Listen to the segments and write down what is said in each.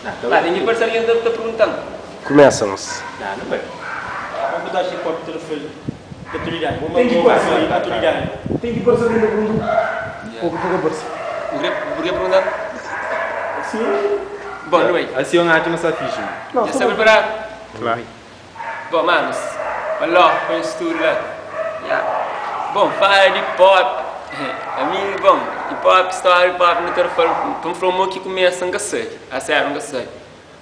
Ba, ten ki parse algen ta ta pergunta-m. Kumesa nos. Nah, nu bai. Mo bu ta atxa hip hop ta referi atualidadi? Mo Ten ki bu parse. referi atualidadi? Ten ki parse algen ta pergunta-m ou ka ka parse? Bu kre bu kre pergunta-m? Si. Bon, nu bai. Asi un atxa ma sta fixi. Não, Dja sta sta bon. preparadu? Claro. Bom, manos, oló, põe isso tudo lá. Yeah. Bom, fala de hip hop. A mim, bom, hip hop, história hip hop, não quero falar. Então, falou mo que começa, nunca sei. A sério, nunca sei.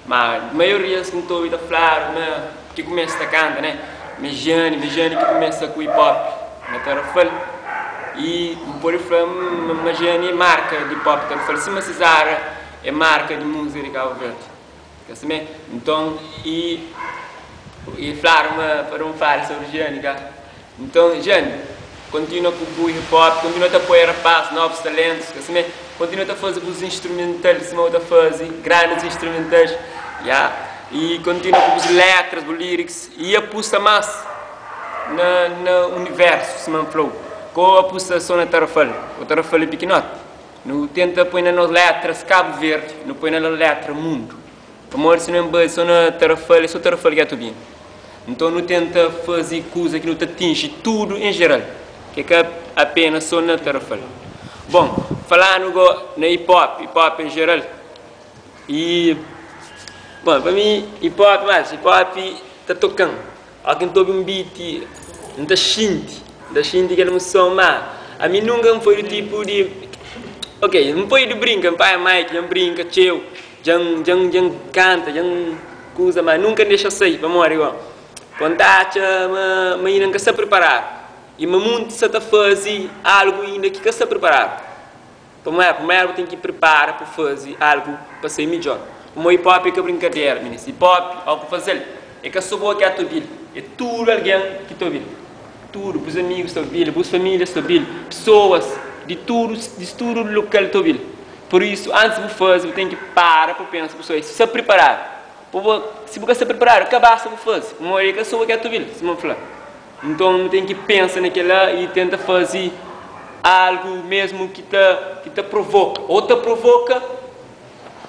Mas, a maioria que não estou a falar, mas que começa a canta, né? Mejane, Mejane que começa com hip hop. Não quero falar. E pode falar, Mejane é marca de hip hop, quero falar. Cima Cesara é marca de música de Cabo Verde. Quer saber? Então, e falaram uma, para um falar sobre Gianni, cá. Então, Gianni, continua com o hip hop, continua a apoiar rapazes, novos talentos, quer saber? Continua a fazer os instrumentais, se a fazer grandes instrumentais, yeah. E continua com as letras, os lyrics, e aposta mais na, na universo, se não flow. Com a aposta só na Tarrafal, o Tarrafal é pequenote. Não tenta pôr nas letras Cabo Verde, não põe na letra mundo. Amor, se não é só na Tarrafal, é só Tarrafal que é tudo. Então não tenta fazer coisa que não te atinge tudo em geral, que é que apenas só na Tarrafal. Bom, falando na hip hop, hip hop em geral, e bom, para mim hip hop, mas hip hop tá tocando. Alguém toca um beat, não tá sente, tá sente aquela emoção, mas a mim nunca foi do tipo de ok, não foi de brinca, pai, mãe, que brinca, tcheu, já já já canta, já coisa, mas nunca deixa sair, vamos igual. Quando acha, mas mas ainda nunca se preparar. E mas muito se tá fazer algo ainda que está preparado. Primeiro, primeiro tem que preparar para fazer algo para ser melhor. Como hip hop é que é brincadeira, menino. Hip hop, algo fazer. É que só boa que é tudo. É tudo alguém que está ouvindo. Tudo, os amigos estão ouvindo, as famílias estão ouvindo, pessoas de tudo, de tudo local estão ouvindo. Por isso, antes de fazer, tem que parar para pensar, pessoas, se preparar. Se você se preparar, acabar se fazer. Como é que só que é tudo, se não falar. Então, tem que pensar naquela e tenta fazer algo mesmo que te, que te provoca. Ou te provoca,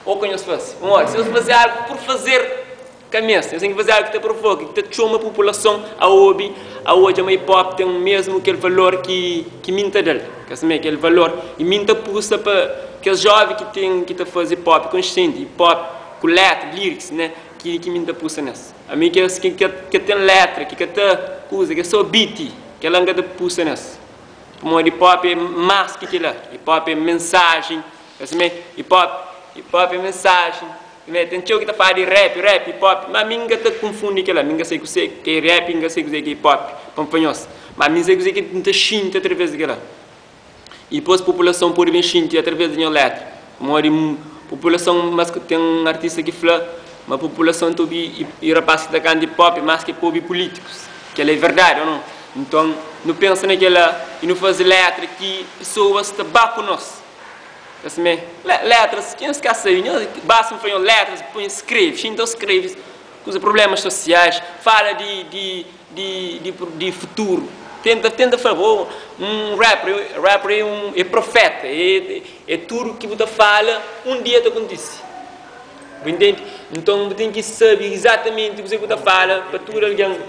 ou que não se faz. Vamos se você fazer algo por fazer, cabeça, você tem que fazer algo que te provoca, que te chama a população a ouvir, a hoje a hip hop tem o mesmo aquele valor que minta dele, que assim, aquele valor, e minta puxa para que os jovens que tem que te fazer hip hop consciente, hip hop com letra, lyrics, né, que minta puxa nessa. A mim que que que tem letra, que que te coisa, que é só beat, que ela não te puxa nessa. Como hip hop é mais que aquilo, hip hop é mensagem, assim, hip hop é mensagem. Tem tio que tá falando de rap, rap, hip hop, mas mim que tá confunde aquilo, mim que sei que sei que é rap, mim que sei que é hip hop, pampanhos. Mas mim sei que sei que não tá xinte através daquilo. E depois a população pode bem xinte através da minha letra. Como a população, mas que tem um artista que fala, mas a população tá e, e rapaz que tá cantando hip hop, mais que pobre políticos, que ela é verdade ou não? Então, não pensa naquela e não faz letra que pessoas te batem nós. Assim, letras, quem se quer saber? Basta fazer letras, põe, escreve, então escreve com os problemas sociais, fala de futuro. Tenta, tenta falar, oh, um rapper, rapper é um é profeta, é tudo que você fala, um dia te acontece. Entende? Então você tem que saber exatamente o que você fala para tudo alguém.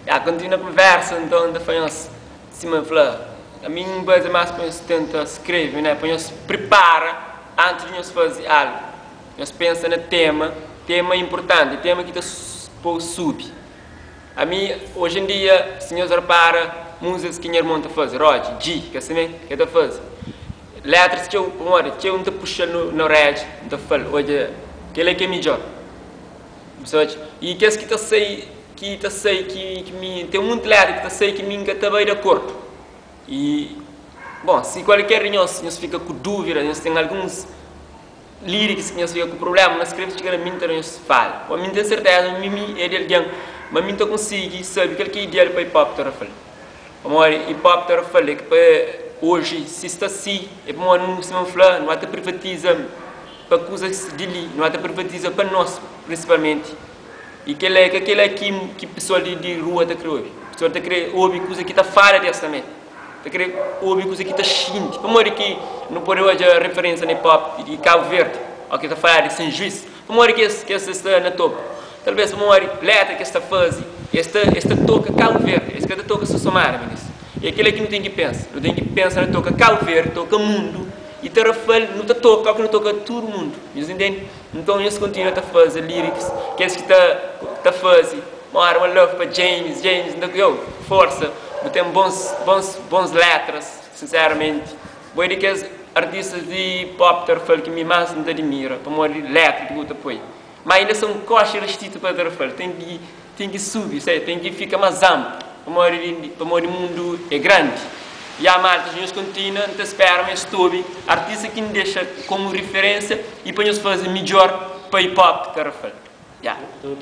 Ah, continua a conversa, então, da fanhos, cima fala, a mim base mais para nós tenta escrever, né? Para nós prepara antes de nós fazer algo. Nós pensa no tema, tema importante, tema que está por sub. A mim, hoje em dia, se nós repara, músicas que meu irmão está fazendo, Roger, G, que assim, que está fazendo. Letras que eu, como que eu não estou puxando no red, não estou falando, hoje, que ele é que é melhor. E que que tá sei, que tá sei que me, tem muito letra que tá sei que me está bem de acordo. E, bom, se qualquer de nós, nós fica com dúvida, nós tem alguns lyrics que nós fica com problema, nós escrevemos que a mim nós fala. A mim tem certeza, a mim é de alguém, mas a mim não consigo saber o que é ideal para hip hop tá falando. Amor, hip hop tá falando que para hoje, se está assim, é bom não se não falar, não até privatiza para coisas de ali, não até privatiza para nós, principalmente. E que é que aquele aqui que pessoal de rua está querendo ouvir. Pessoal está querendo ouvir coisa que está fora dessa também. Ta kre obi kuze ki ta xinti. Pamodi ki nu pode odja referensia na hip hop di Cabo Verde o ki ta fala di Sen Juiz? Pamodi ki es ki es sta na topu? Talvez pamodi letra ki es ta fazi, es ta es ta toka Cabo Verde, es ka ta toka so Somada, minís. E kila ki nu ten ki pensa. Nu ten ki pensa na toka Cabo Verde, toka mundu y Tarrafal nu ta toka o ki nu toka tudu mundu. Nhos intende? Nton nhos kontinua ta faze lyrics, kes ki ta ta faze Mora one love pa James, James nta yo força, bu ten bons bons bons letras, sinceramente bo é di kes artistas di pop Tarrafal ki mi mas nta admira pamodi letra ki bu ta poi, ma inda sa un koxa restitu pa Tarrafal, ten ki ten ki subi sai, ten ki fika mas amplu pamodi pamodi mundu é grandi. Ya maltas nhos kontinua nta spera ma es ta obi artista ki ndexa komu riferensia y pa nhos faze midjor pa hip hop Tarrafal. Ya.